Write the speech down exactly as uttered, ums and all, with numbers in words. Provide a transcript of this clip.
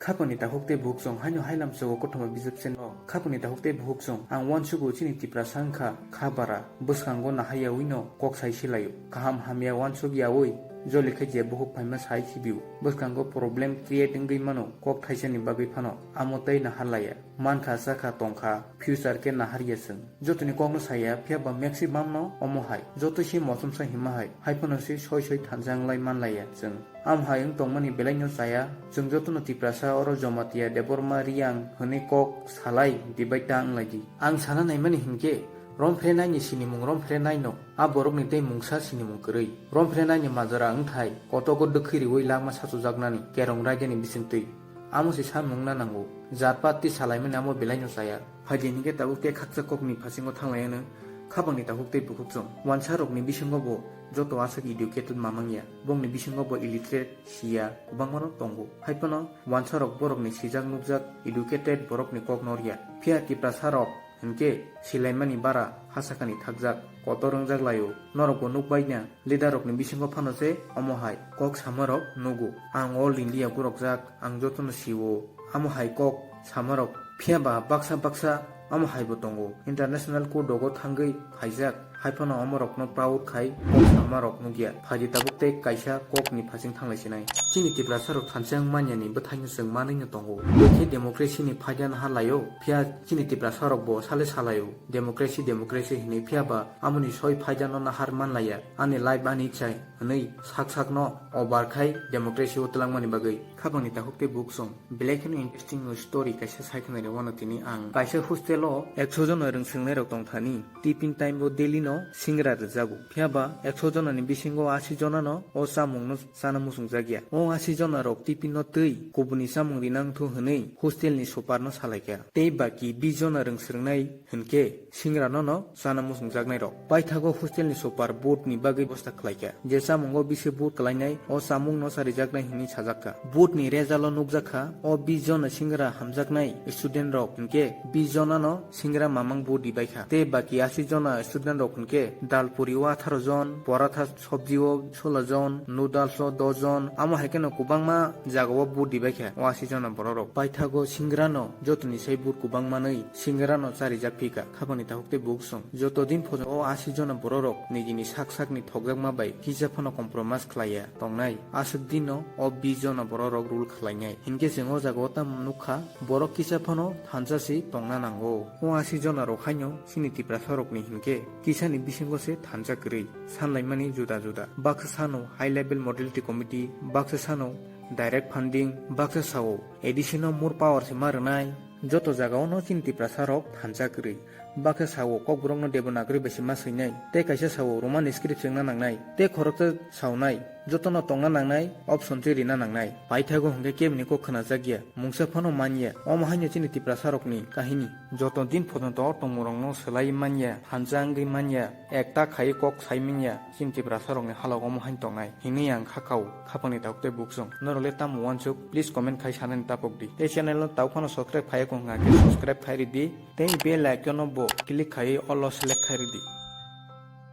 Khapangni takhuk tei bukhuk chwng haino hailam chwgo kothoma bijap channel o. Khapangni takhuk tei bukhuk chwng ang uansugo chini Tiprasa wngkha kha bara, bwskango nahaiyaui no kok sai silaio. Kaham hamya uansuk yaui joli khe je bukhuk phaima sai sibio. Bwskango problem create wngwi mano kok thaisani bagwi phano amo tei nahar laiya. Mankha chakha tongkha future khe nahar ya chwng. Jotoni kokno saya phiya ba maximum no omo hai. Joto se mosom sa hima hai. Hai phano se soi soi thansa wnglai man laiya chwng. Am hai wng tongmani belai no chaya, chwng jotono Tiprasa oro Jamatia, Debbarma, Reang hwnwi kok salai dibai ta wng lai di. Ang sana naimani hinkhe, romphre naini sinimung romphre naino, a borokni tei mungsa sinimung kwrwi. Romphre naini majra wngthai, kotogo dwkhwi riui langma sachujaknani, kerong raidani bisingtwi. Amo se samung na nango, jat pat twi salaimani amo belai no chaya. Phaidi hinkhe tabuk tei khakchak kokni phasingo thanglaiano, khapangni takhuk tei bukhuk chwng. Wansarokni bisingo bo joto aswk educated ma mangya, bongni bisingo bo illiterate siya kwbangma rok tongo. Hai phano wansarok borokni sijak nukjak educated borokni kok norya. Phiya Tiprasa rok hinkhe silaimani bara hasakani thakjak, kotor wngjak laio. Norok bo nukbaina leader rokni bisingo phano se omo hai kok samarok nugo. Ang all India gorokjak, ang jotono sio. Amo hai kok samarok phiya ba baksa baksa amo hai bo tongo. International court rogo thangwi phaijak, hai phano omorokno proud khai kok samarok nukya. Phaidi tabuk tei kaisa kokni phasing thanglai sinai. Chini Tiprasa rok thansa wng manyani bwthaino chwng manwino tongo. Bwkhe democracy ni phaida naha laio, phiya chini Tiprasa rok bo sale salaio. Democracy, democracy hinwi phiya ba amoni soi phaida no nahar man laiya. Ani life ani ichai hwnwi sak sak no obar khai democracy o twlangmani bagwi. Khapangni takhuk tei bukhuk chwng. Belai kheno interesting story kaisa sai khwnai rw uanw tini ang. Kaisa hostel o ekso jona rwng swrwngnai rok tong thani. Tiffin time o daily no singra rwjago. Phiya ba ekso jona ni bisingo asi jona no o chamung no chana muchung jak ya. O asi jona rok tiffin no twi kubuni chamung rina wngthu hwnwi hostel ni super no salai kha. Tei baki bis jona rwng swrwngnai hinkhe singra no no chana muchung jaknai rok. Paithago hostel ni super board ni bagwi bosta khlai kha. Je chamungo bisi board kwlainai, o chamung no charijaknai hinwi sajak kha. Board ni result o nukjak kha, o bis jona singra hamjaknai student rok hinkhe bis jona no singra mamang board ribai kha. Tei baki asi jona student rok hinkhe dal puri o atharo jon, paratha sobji o solo jon, noodles o dos jon, amo hai kheno kwbangma jaga o board ribai kha o asi jona borok rok. Paithago singra no jotoni sai board kwbang manwi singra no charijak phi kha. Khapangni takhuk tei bukhuk chwng. Joto din phojang o asi jona borok rok nijini sak sak ni thokjakma bai kisa phano compromise khlaiya tongnai. Aswk din no o bis jona borok rok rule khlainai. Hinkhe chwng o jaga o tamo nukha, borok kisa phano thansa si tongna nango. O asi jona rok haino chini Tiprasa rok ni hinkhe kisa ni bisingo se thansa kwrwi. Sanlaimani juda juda. Baksa sano high level modality committee, baksa sano direct funding, baksa sao A D C no more power se ma rwnai. Joto jaga o no chini Tiprasa rok thansa kwrwi. Baksa sao Kokborok no Devanagari bai se ma swinai. Tei kaisa sao Roman script se wngna nangnai. Tei khoroksa saonai. Joto no tongna nangnai, option se rina nangnai. Paithago hinkhe kebini kok khwnajak ya. Mungsa phano man ya. Omo haino chini Tiprasa rok ni kahini. Joto din photonto o tongmung rok no swlai man ya, thansa wngwi man ya. Ekta khai kok sai manya, chini Tiprasa rokni halok omo hain tongnai, hinwi ang kha kao, khapangni takhuk tei bukhuk chwng. Norok le tamo uansuk, please comment khai sanani tapok di. Tei channel no tau phano subscribe khai ya kung hwnkha khe subscribe khai ridi, tei bell icon no bo click khai all o select khai ridi.